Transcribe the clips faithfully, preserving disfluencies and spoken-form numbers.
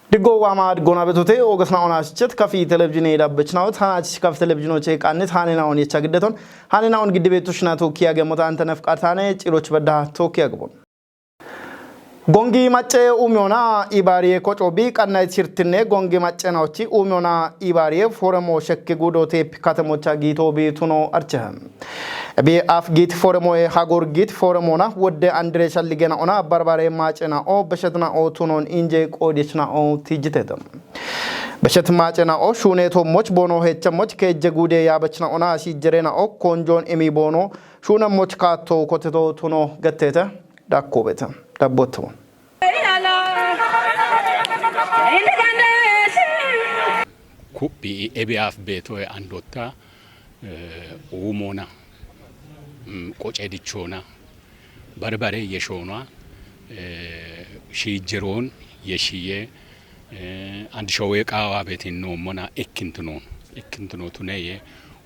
Diggo waama diggona betote ogasna ona shichet kafi televizhine dabbechnaot hanaach kafi televizhinoche qannit hanena on yecha giddeton hanena on giddibetu shinatu kiya gemota antena fqatane ciroch bedda to kiya gbon. Gongi macce umiona ibariye koco bi qannay tirtine gongi macce naochi umiona ibariye foremo shekke gudo tep katemocha gito bi tuno arche. Bi af git foremo e hagor git foremo na wodde andre shalligena ona barbare macena o beshetna o tunon inje qodishna o tijitedam. Beshet macena o shune to moch bono hecha moch kejje gude ya bechna ona si jerena o konjon emi bono shuna moch kato koteto tuno gettete. Dakkobete. Dabboto. Kuɓɓi e ɓe af beto e andotta, eh, umona, mm, qoce dichona, barbare yeshona, eh, shijeron yeshiye, eh, and showe qawa betin no mona ekkintuno, ekkintuno tuneye,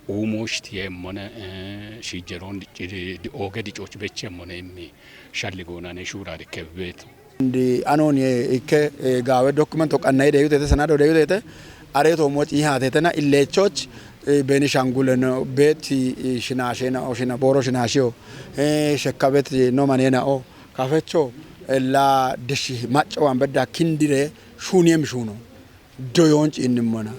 umoshtiye mona, eh, shijeron di, di, di oge dichoch beche mona immi shalli gona ne shura de kebbetu. Ndi anon ye ikke, eh, gawe dokumento qannayi deyutete, sanado deyutete, areto moch ihatetena illechoch, eh, Benishangule no beti, eh, shinashena o shina boro shinashio, eh, shekkabet no manena o kafecho, eh, la dishi macco wan bedda kindire shuniem shuno. Doyon ciinnimmona.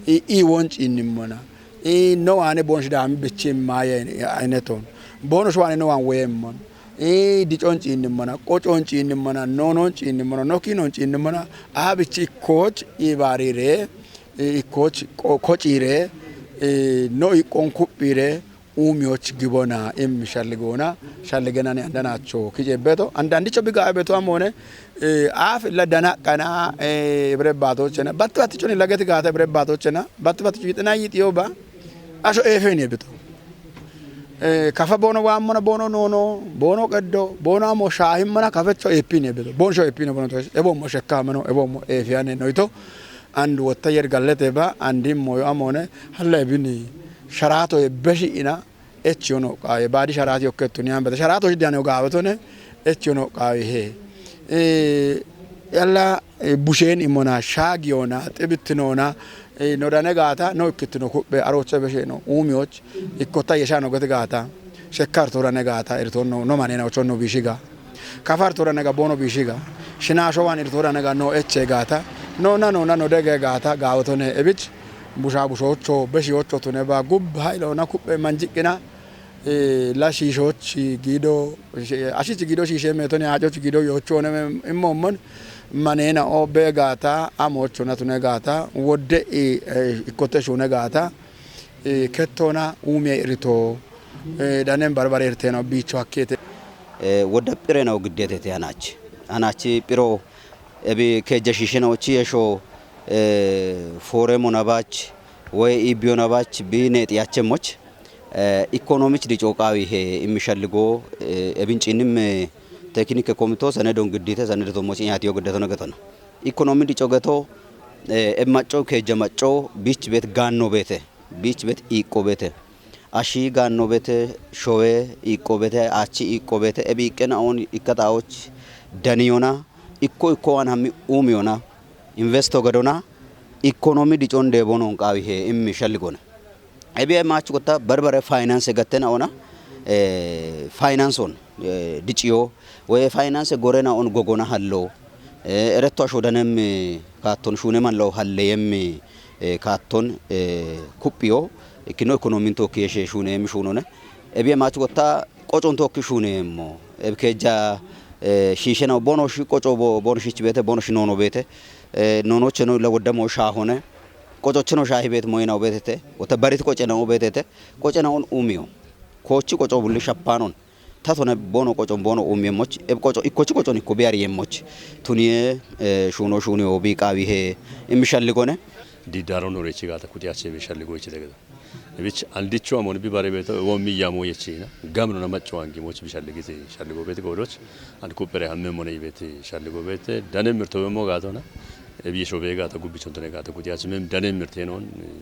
I, i won ciinnimmona. I no wane bon shidami beche maye aineton. Bono shwane no wan weyemmon. I dicon ciinnimmona, qocon ciinnimmona, nonon ciinnimmona, nokinon ciinnimmona. Abichi ikkoch ibarire, i ikkoch ko-, kocire, i no iqqon kubbire, umiyoch gibona im shalligona, shalligenani andanacho kijebeto, andandicho biga abeto amone, eh, af la danaqana, eh, bre batochena, bat bat choni lageti gata bre batochena, bat bat chitna yit yoba, asho efen yebeto. Eh, kafa bono wamona, bono nono, bono qeddo, bono amo shahimana kafecho epin yebeto. Bon sho epin bono to, ebo mo shekka mano, ebo mo efiane noito. And wotta yer gallete ba, andi moyo amone, halla ebini sharato e beshi ina, echi ono qawe, badi sharati okketuni ambete, sharato shidane o gawetone, echi ono qawe he. Eh, yalla, eh, bushen imona, shagi ona, xibitino ona, eh, no dane gata, no ikkitino kubbe, aroche beshe no, umioch, ikkota yesha no gete gata, shekkar torane gata, irton no, no manena ochon no bishiga. Kafar torane ga bono bishiga. Shinasho wan irtorane ga no eche gata. No na no na no dege gata, gawetone ebich. Busha bushocho, beshi ocho tune ba gub hailo na kubbe manjikina. Eh, la shishochi gido, shi-, ashichi gido shishe metoni ajochi gido yocho ne me-, immo mon. Manena o be gata, amocho na tune gata, wodde i, eh, ikote shune gata. Eh, kettona umie irito, eh, danen barbare irteno bicho hakkete. Eh, wodde pire no giddetete anach. Anach piro ebi kejja shisheno chi esho, eh, fore monabach, we ibio nabach bi ne tiyache moch. Eh, economic di choqawi he immi shalligo, eh, ebin cinim, eh, teknike komito sanedon giddite sanedo to moch iyati yo giddeto no getono. Economy di chogeto, eh, e macco kejja macco bich bet ganno bete, bich bet iqqo bete. Ashi ganno bete, showe iqqo bete, achi iqqo bete, ebi iqqena on ikkata och daniyona, ikko ikko wan hammi umiyona, investo gadona, economy di chonde bonon qawi he immi shalligona. Ebi e machu kotta barbare finance gattena ona, eh, finance on, eh, diciyo, we finance gorena on gogona hallo, eh, eretto asho danem, eh, katton shune man lo halle yemmi, eh, katton, eh, kuppiyo, ikkino economy to kiyeshe shune yemmi shunone. Ebi e machu kotta qocon tokki shune yemmo. Ebi kejja, eh, shishena bono shi qoco bo-, bono shi chibete, bono shi nono bete, eh, nono cheno la wodda mo shahone. Qocochino shahi bet moyina ubetete, wota barit qocena ubetete, qocena on umiyo. Kochi qoco bulli shappanon. Tatone bono qocon bono umiye moch, eb qoco, ikkochi qocon ikko biyari yem moch. Tuniye, eh, shuno shuni obi qawi he, immi shalligone. Didaro no rechi gata kuti ache bi shalligo ichi degeda. Ebich andichu amon bi bare beto, wo mi yamo yechina. Gamno na macho angi moch bi shalligiti, shalligo beti godoch. An kupere hamme mone ibeti shalligo bete. Dane mirto mo gatona. Ebi shobe gata gubbichon tone gata kuti achi mem dane mirtenon,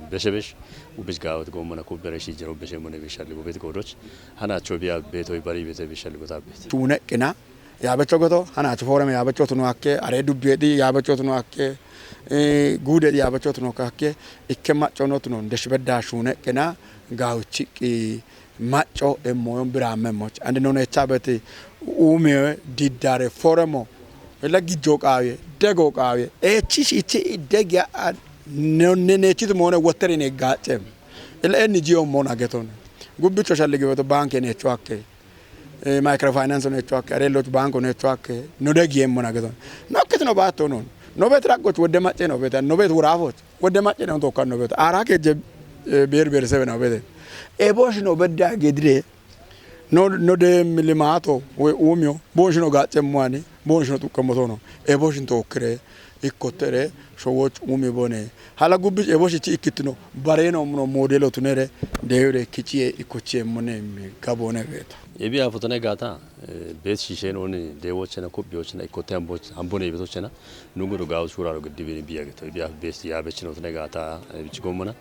beshebesh, gubbich gawat gomana kubere shi jero beshe mone bi shalligo beti godoch. Hana chobiya beto bari bete bi shalligo tabet. Tune kina, yabecho goto, hana chufore me yabecho tunu akke, are dubbi edi yabecho tunu akke, Eh, gude diabachot no kakke, ikke macco no tuno, desh bedda shune kena, gauchi ki macco e moyon birame moch. And no ne chabeti ume didare foremo. Ela gijjo qawe, dego qawe. E chi shi chi degya a, no ne ne chi mo ne wotere ne gachem. Ela N G O mo na geton. Gubbicho shalli gibeto banke ne chwakke. Eh, microfinance no echo akke, arelloch banko no echo akke, no degi emmo na gedon. No kit no bato non. No bet raggoch wede macce no bet, no bet wurafoch. Wede macce no tokka no bet. Ara ke je, eh, ber ber sebe no bet. E bosh no bedda gedre. No, no de milimato, we umio, bosh no gacce mwani, bosh no tukka motono. E bosh no tokkre, ikkotere, showoch umi bone. Hala gubbish e bosh chi ikkitino, bareno no modelo tunere, deure kichie ikkochie mone mi gabone beta. Ebi afotone gata, eh, bet shishen oni dewochena, kubiochena, ikote amboch-, ambone ibetochena, nungu do gaus shuraro gidibini biya geto, ebi af bet ya bechino tone gata, eh, bichigomona,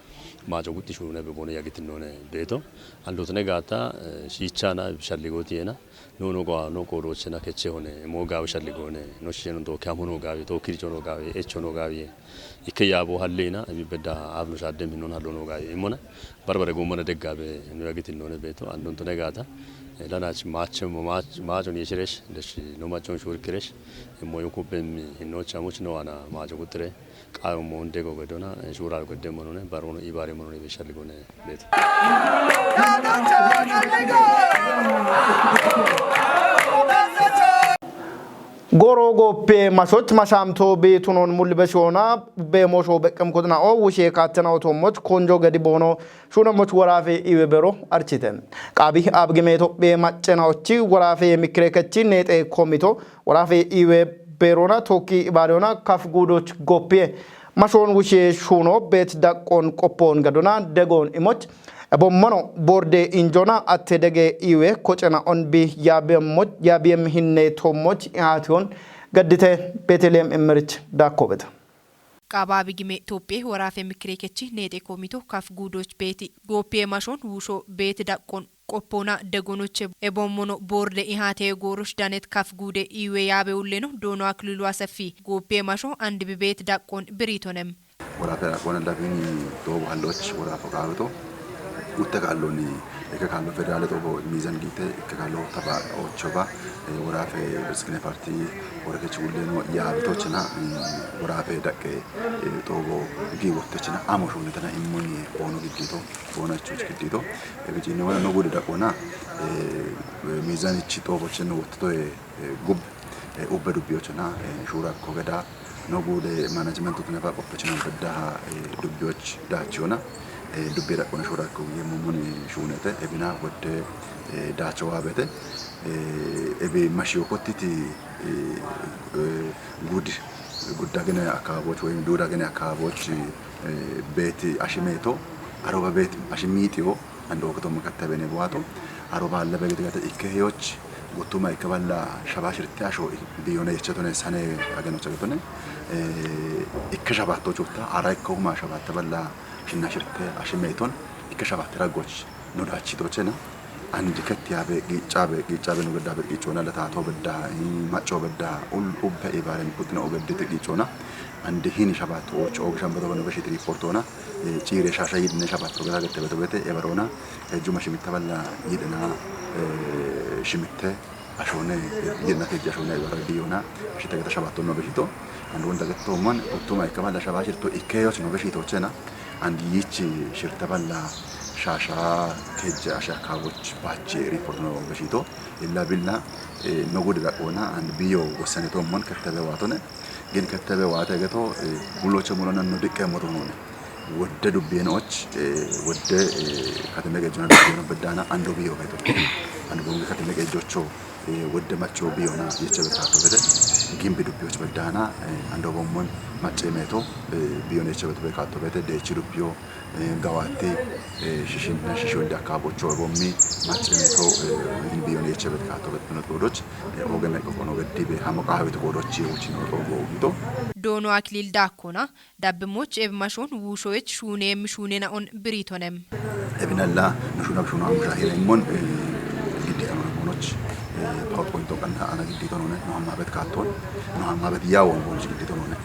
macho gutti shurune be bono yagitinone beto, ando tone gata, eh, shichana, shalligoti ena, no, no, go, no, go, rochena, keche hone, mo gawi shalligone, no shishen do, kamo no gawi, to kircho no gawi, echo no gawi, Ikke yaabo halleena, ibi bedda abno shaadde minnon hallono gaye imona. Barbare gomana deggabe no yagiti none beto, andon tone gata. Eh, lanach macho, mach-, macho ni shiresh, desh no macho shur kiresh. Mo yunku bem hinno chamuch no ana macho kutre. Qayo mo ndego gedona, eh, shura gedde monone, barono ibare monone be shalligone. Goro goppe mashoch mashamto be tunon mulbe shona be mosho bekem kodna o wushe katena otomoch konjo gedi bono shuna moch warafe iwe bero archite. Qabi abgime to be machena ochi warafe mikre kechi nete komito warafe iwe berona toki ibadona kaf gudoch goppe. Mashon wushe shuno bet daqqon qoppon gadona degon imoch. Ebo mono borde injona atte dege iwe kochena on bi yabem mo-, yabem hinne to moch iation gaddite Betlehem emerich dakkobet. Qababi gime Toppe warafe mikre kechi nete komito kaf gudoch beti goppe mashon wusho bet daqqon qoppona degonoche ebo mono borde ihate gorosh danet kaf gude iwe yabe ulleno dono aklilu asafi goppe masho and bi bet daqqon biritonem. Wora fera kona labini dobo halloch wora fo kawito. Utte kalloni, ikke kallo federale dobo mizan gite, ikke kallo taba ochoba, eh, wora fe biskine parti, wora ke chulle no ya bitochna, mm, wora fe dakke, eh, dobo gi wotechna, amo shone tana immoni bono gigito, bono chuch gigito. E bijini wana no gude dakona, eh, mizan chi dobo cheno wotto e, eh, gub, eh, ubbe dubbiyochna, eh, shura kogeda, No gude management tune fa qoppe chino bedda, eh, dubbiyoch dachiona, eh, dubbi da kono shura ko ye mumuni shunete, ebina wodde, eh, dacho wabete, eh, ebe mashiyo kottiti, eh, eh, gud, gudda gene akaboch, wayim duda gene akaboch, eh, beti ashimeto, aroba beti ashimitiyo, Ando oke tommo kattabene buwato, aro baalla begit gate ikke heyoch, guttuma ikke balla shaba shirte asho biyone yechetone sane ageno chagetone, eh, ikke shabatto chutta, ara ikke huma shabatte balla shinna shirte ashimeton, ikke shabatte raggoch, no dachi dochena, andi ketti habe, gicabe, gicabe no gadabe, gicona la tato bedda, i macho bedda, ul ubbe ibare mi kutne ogeddete gicona, andi hini shabatto ocho, ogishan bedo no beshit riportona, eh, cire shasha yidne shabatto gada gette bedo bete, ebarona, Ejjuma shimitte balla yidhina, eh, shimitte ashone, yidhina kejji ashone bara biyona, ashite gata shabatto no beshito. And wonda getto mon, uttuma ikka balla shaba shirto ikkeyoch no beshito chena. And yichi shirta balla shasha kejji asha kawoch bachi report no beshito. Illa billa, eh, no gude da ona, and biyo wosane to mon kattabe watone. Gin kattabe waate geto, eh, buloche mulona no dikke moto nune. Wodde dubbiyenoch, eh, wodde, eh, kateme gejjona dubbiyeno beddana ando biyo geto. Ando bonge kateme gejjocho, eh, wodde macho biyona yeche betato gede. Gimbi dubbiyoch beddana, eh, ando bommon mache meto, eh, biyona yeche beto bekato bete, dechi dubbiyo, eh, gawati, eh, shishinna shishi wodde akabocho bommi, mache meto, eh, biyona yeche betato bete no todoch, eh, oge me kokono geddi be hamo qawe to kodochi wuchino rogo gito. Dono aklil dakona, Dabbemoch eb mashon wushoech shunem shunena on biritonem. Ebinalla no shuna shuna musha hire mon, eh, giddita no monoch, eh, PowerPoint to kanna ana giddita no ne, no hamma bet katon, no hamma bet yawo monoch giddita no ne.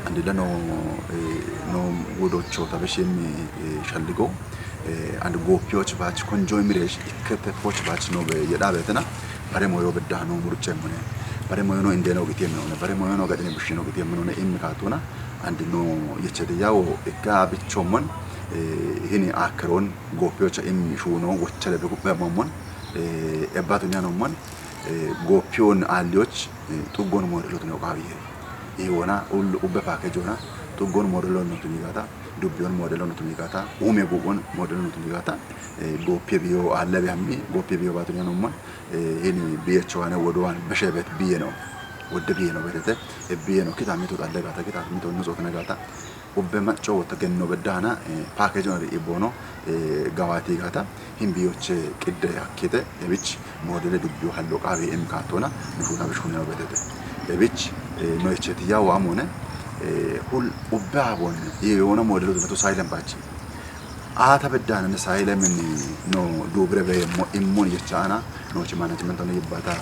Andila no, eh, no gudocho tabeshemi, eh, shalligo, eh, and gopiyoch bach konjo imiresh ikkete poch bach no be yeda betena, bare moyo bedda no murche mone, bare moyo no inde no gitiem no, bare moyo no gadine bushino gitiem no immi katuna, and no yechete yawo ikka bichomon, eh, hini akron gopiyoch immi shuno wachale be kubbe momon, eh, ebatu nyano mon, eh, gopiyon aliyoch, eh, tugon modelo tuno qabiye. Iwona ul ubbe package ona tugon modelo no tuni gata, dubbiyon modelo no tuni gata, ume gugon modelo no tuni gata, eh, gopiye biyo alle be ammi, gopiye biyo batu nyano mon, eh, hini biye choane wodoan beshebet biye no. Wodde biye no betete, e biye no kita mito alle gata, kita mito no zotna gata. Ubbe macco wota genno beddahana, eh, package on ri ibono, eh, gawati gata, himbiyoche qidde yakkite, ebich modele dubbiyo hallo qabi em katona, nushuna bishune no betete. Ebich, eh, no echeti yawo amone, eh, hul ubbe abon, yona modelo dunatu silent bachi. Ata beddahana ne silent men no dubre be mo immon yechana, no chi management on yibbata,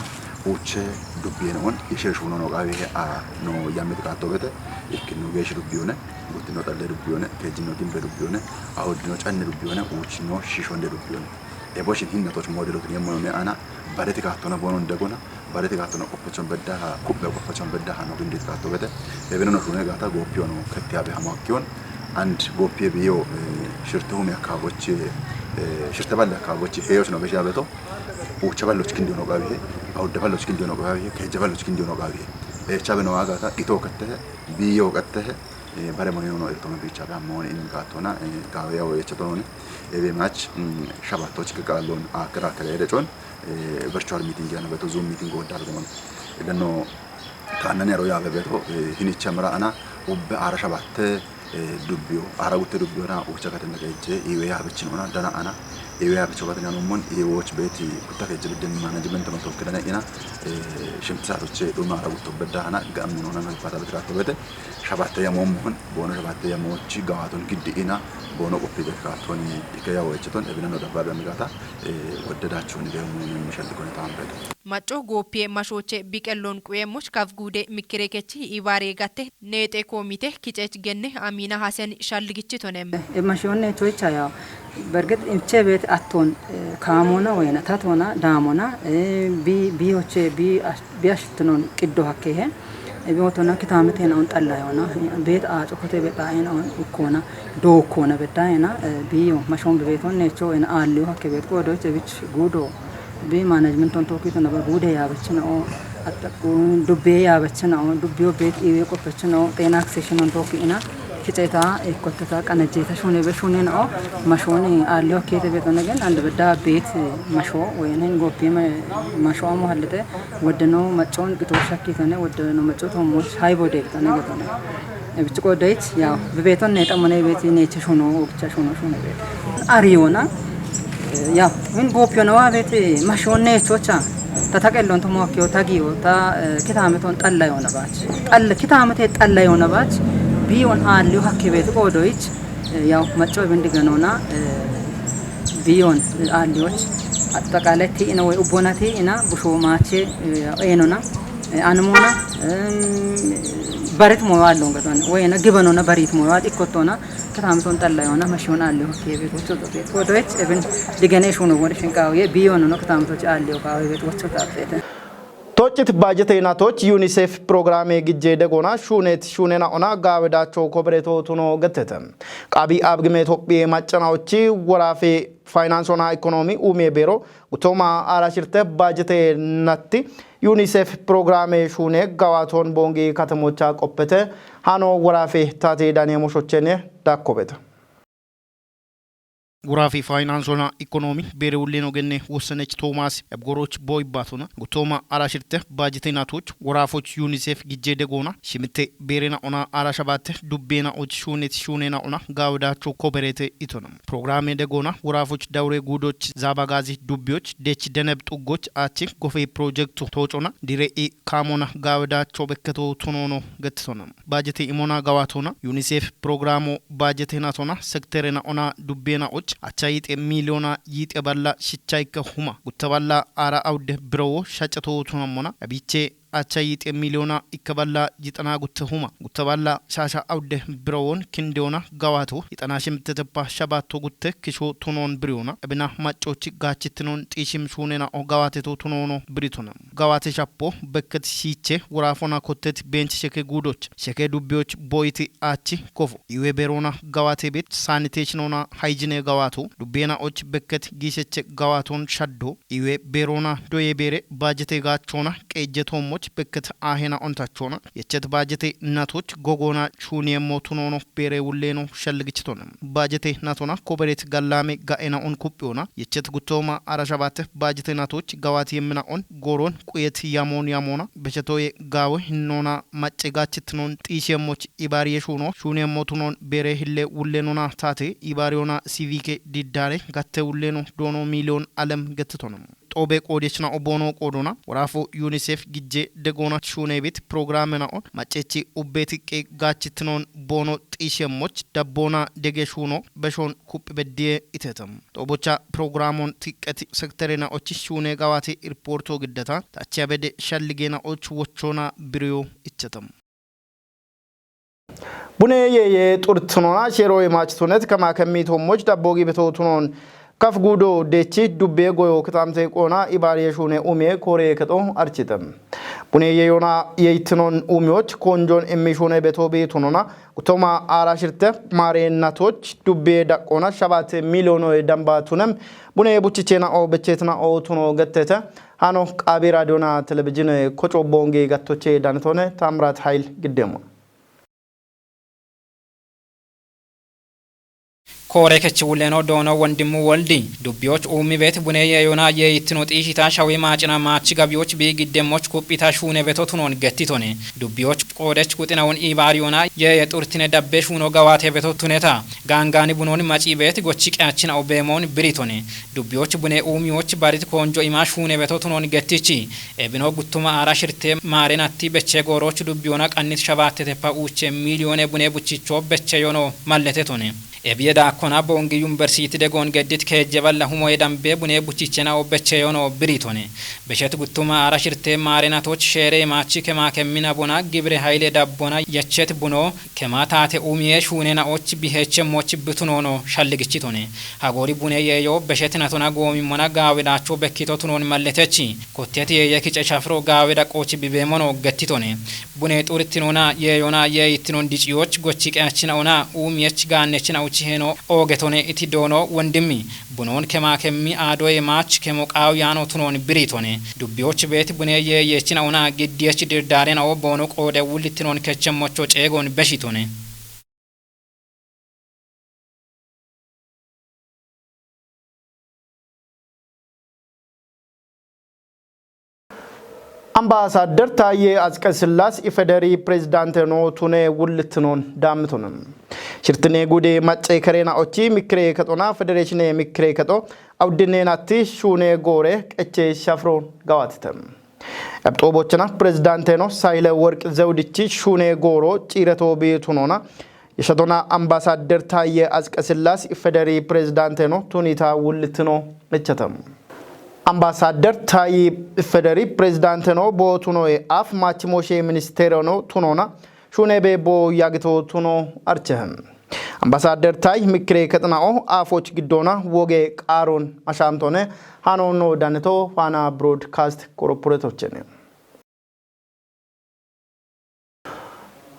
uche dubbiyen on, ishe shuno no qabi he a no yamit katobete, ikkino gesh dubbiyone. Guttino xalle dubbiyone, keejjino gimbe dubbiyone, ahoddino canne dubbiyone, uuchino shishonde dubbiyone. Eboshin hinna toch modelo tun yemmo ne ana, bareti kattona bonon degona, bareti kattona qopochon bedda ha, kubbe qopochon bedda ha no gindit katto bete. Ebeno no shune gata gopiyono ketti abe hamo akkiyon, and gopiye biyo, eh, shirte humi akabochi, eh, shirte balle akabochi, heyoch no besha beto, uucha balloch kindiyo no qabiye, ahudde balloch kindiyo no qabiye, keejje balloch kindiyo no qabiye. Echa beno agata, ito kette, biyo kette, eh, bare moyo no irtono bicha be amone in katona, eh, gawe yawo echa tonone. Ebe mach, mm, shabato chike kalon akra kare de chon, eh, virtual meeting yana beto Zoom meeting go dal gomon. Ebe no kanan ero ya beto, eh, hinicha mara ana ubbe ara shabatte, eh, dubbiyo, ara gutte dubbiyo na ucha katene keje, iwe ya bichin ona dana ana, iwe ya bicho katene non mon, iwe och beti kutta keje den management no tokkedana ina, eh, shimtsa toche duma ara gutto bedda ana, gam non ona pata betra to bete. Shabatte yamon, bono shabatte yamochi gawaton giddi ina, bono qoppi bekkaton ike yawo echeton, ebinano dabba be amigata, eh, wodde dachon be mo ni mishalli kone tambede. Macco gopiye mashoche biqellon quye much kaf gude mikkirekechi ibare gatte neexe komite kicech genne Amina Hasen shalligichi tonem. E mashonne choicha yawo. በርግጥ እንቼ ቤት አቶን፣ እ፣ ካሞና ወይና ታቶና ዳሞና፣ እ፣ ቢ-፣ ቢዮቼ ቢ-፣ አሽ-፣ ቢያሽትኖን ቅዶ ሀኬሄ፣ እ፣ ቢዮቶና ክታምቴን አሁን ጠላ የሆና፣ ቤት አጮኮቴ ቤት አይን አሁን እኮና፣ ዶ እኮና በዳይና፣ እ፣ ቢዮ መሾን ቤቶን ኔቾ ወይና አሊዮ ሀኬ ቤት ቆዶች ብች ጉዶ፣ ቢ ማኔጅመንቶን ቶኪቶ ነበር ጉዴ ያበች ነው፣ አጠቁ ዱቤ ያበች ነው፣ ዱቤዮ ቤት ኢዌ ቆፈች ነው፣ ጤና አክሴሽኖን ቶኪ ኢና፣ ኪጨታ፣ ኤኮተታ፣ ቀነጄታ፣ ሹኔ በሹኔ ነው። መሾኒ አሊዮ ኬተ ቤት ሆነ ግን አንድ በዳ ቤት መሾ ወይን ጎፒ መ-፣ መሾ አሞ ሀልተ ወደኖ መጮን ቅቶ ሸኪ ተነ ወደኖ መጮ ቶሞ ሻይ ቦዴ ተነ ገተነ። ብጭ ቆደይት ያው በቤቶን ነጠ መነ ቤት ኔች ሹኖ ብቻ ሹኖ ሹኖ ቤት አሪዮና ያው ምን ጎፒዮ ነዋ ቤት መሾኔ ቾቻ ተተቀሎን ተሞኪዮ ተጊዮ ታ ኪታመቶን ጠላ የሆነ ባች ጠል ኪታመቴ ጠላ የሆነ ባች ቢዮን አሊዮ ሀኪ ቤት ቆዶይች ያው መጮ ብንድ ገኖና ቢዮን አሊዮች አጠቃላይ ቲኢነ ወይ ኡቦና ቲኢና ቡሾ ማቼ ኤኖና አንሞና በሬት ሞዋል ሎንገቶን ወይነ ግበኖና በሬት ሞዋል ኢኮቶና ከታምሶን ጠላ የሆነ መሽዮን አለ ሆኬ ቤት ወጥቶ ቤት ወዶች እብን ድገኔ ሹኑ ወደ ሽንቃው የቢዮን ነው ከታምሶች አለ ሆካው ቤት ወጥቶ ታጥፈተ Toccit baajete yinatoch UNICEF pirogiraame gijje degona shuuneet shuunena ona gaawe daacho kobereto tuno gettete. Qaabi abgime Itophiye maccanaochi woraafe faayinaansona ikonoomi uumie beero gutooma aarashirte baajete natti UNICEF pirogiraame shuune gawaaton boongi katemocha qoppete hano woraafe taate Daniye Moshochene dakkobeta. Woraafe faayinaansona ikonoomi beere ulleno genne wossenech Toomaas ebgoroch booybaatona gutooma aarashirte baajete natoch woraafoch UNICEF gijje degoona shimitte beerena ona aarashabatte dubbeena och shuunet shuunena ona gaawe daacho kobereete itona. Pirogiraame degoona woraafoch dawure guudoch zaabagaazi dubbiyoch dech deneb xuggoch aachi gofe pirojekto toocona dire i kaamona gaawe daacho bekketo tunoono gettitona. Baajete imona gawatona UNICEF pirogiraamo baajete natona sekterena ona dubbeena och acha yixe miiliyona yixe balla shichayke huma gutta balla aara awude birowo shaceto tunammona abiche acha yite miliona ikaballa yitana gutte huma. Gutte balla shasha awde biroon kindiona gawato yitana shimte teppa shabato gutte kisho tunon biriona. Ebina maccochi gachitinon tishim shunena o gawate to tunono biritona. Gawate shappo bekket shiche wurafona kottet bench sheke gudoch. Sheke dubbiyoch boyti achi kofo. Iwe berona gawate bet sanitation ona hygiene gawato. Dubbena och bekket gisheche gawaton shaddo. Iwe berona doye bere bajete gachona qeje tomoch bekket ahena ontachona. Yechet bajete natoch gogona shuniye motunono bere wulleno shalgichitona. Bajete natona koberet gallame gaena on kuppiona. Yechet guttoma arashabate bajete natoch gawati yemmina on goron quyet yamon yamona. Bechetoye gawe hinona macce gachitnon tishemmoch ibariye shuno shuniye motunon bere hille wullenona tate ibariona sivike diddare gatte wulleno dono miliyon alem gettetonam. Xobe qoodechna obono qoodona worafo UNICEF gijje degona shunebit programena on maccechi ubbetiqqe gachitinon bono tishemmoch dabbona dege shuno beshon kuphi beddiye itetam. Xobocha programon tiqqeti sekterena ochi shune gawate irporto giddata tachiya bede shalligena och wochona biriyo ichatam. Bune yeye xurtunona shero imach tunet kama kemmi tommoch dabbo gi beto tunon kaf gudo dechi dubbe goyo kitamte qona ibariye shune umie kore keto architem. Bune yeyona yeytinon umioch konjon immi shune beto be tunona gutoma ara shirte mare natoch dubbe daqona shabate miliono damba tunem bune buchichena o bechetna o tuno gettete. Hano qabi radiona televizine kocho bonge gattoche danetone Tamrat Hayil giddemo. Koore kechi wulleno doono wondimmu woldi dubbiyoch uumi beet bune yeeyona yeeyittino xiishita shawi maacina maachi gabiyoch bii giddemmoch kuphita shuune beto tunon gettitone. Dubbiyoch qoodech guxinawun iibaariyona yeeye xurtine dabbe shuuno gawaate beto tuneta. Gaangaani bunoon macii beet gochi qeachina obeemoon biritone. Dubbiyoch bune uumiyoch barit koonjo ima shuune beto tunon gettichi. Ebino guttuma aara shirte maarenatti beche gooroch dubbiyona qannit shabaatete pa uuche miiliyoone bune buchicho beche yono mallete tone. Ebiye daakkona Boongi Yumbersiti degoon geddit keejje balla humoye dambe bune buchichena o beche yono biritone. Beshet guttuma aara shirte maarenatoch sheere imaachi kema kemmina bona gibire hayile dabbona yechet buno kema taate uumiye shuunena och biheche moch bitunono shalligichitone. Hagoori bune yeeyo beshet natona goomimmona gaawe daacho bekkito tunon malletechi. Kottet yeeye kice shafiro gaawe daqoochi bibeemono gettitone. Bune xurtinona yeeyona yeeyittinon diciyoch gochi qeachina ona uumiyech gaannechina uchi heno oogetone iti doono wondimmi. Bunoon kema kemmi aadoye maach kemo qaaw yaano tunon biritone. Dubbiyoch beet bune yeeyechina ona giddiyech dirdaarena o boono qoode wulittinon kechemmocho ceegon beshitone. Ambaasaadder Taayyee Atsqe Sillaas Ifederi Pirezidaante no tune wullitinoon daammitun. Shirtine gude macce kerena ochi mikkire kexona federeeshine mikkire kexo awdineenatti shuune goore qeche shafiro gawaatite. Epxoobochina pirezidaanteno Sayile Worq Zewdichi shuune gooro ciireto biitunona Yeshatona Ambaasaadder Taayye Atsqe Sillaas Ifederi Pirezidaanteno tunita wullitino ichata. Ambaasaadder Taayye Ifederi Pirezidaanteno bootunoye af maachimooshe ministeerono tunona shuunebe boo yagito tuno archehe. Ambaasaadder Taayye mikkire kexinao afoch giddona woge qaaron ashaantone hanono daneto Faana Broadcast Corporate ochene.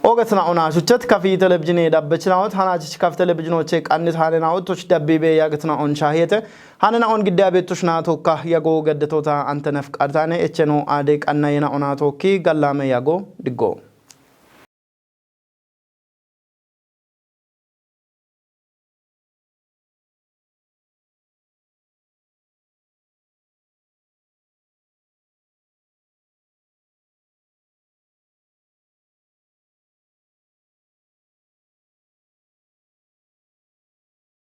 Ogetina ona shuchet kafi televizhine dabbechinaot hanachich kaf televizhinoche qannit hanena ottoch dabbibe yagetina on shahiyete hanena on gidde abettoch na tokka yago geddetota antenef qartane echeno ade qannayena ona tokki gallame yago diggo.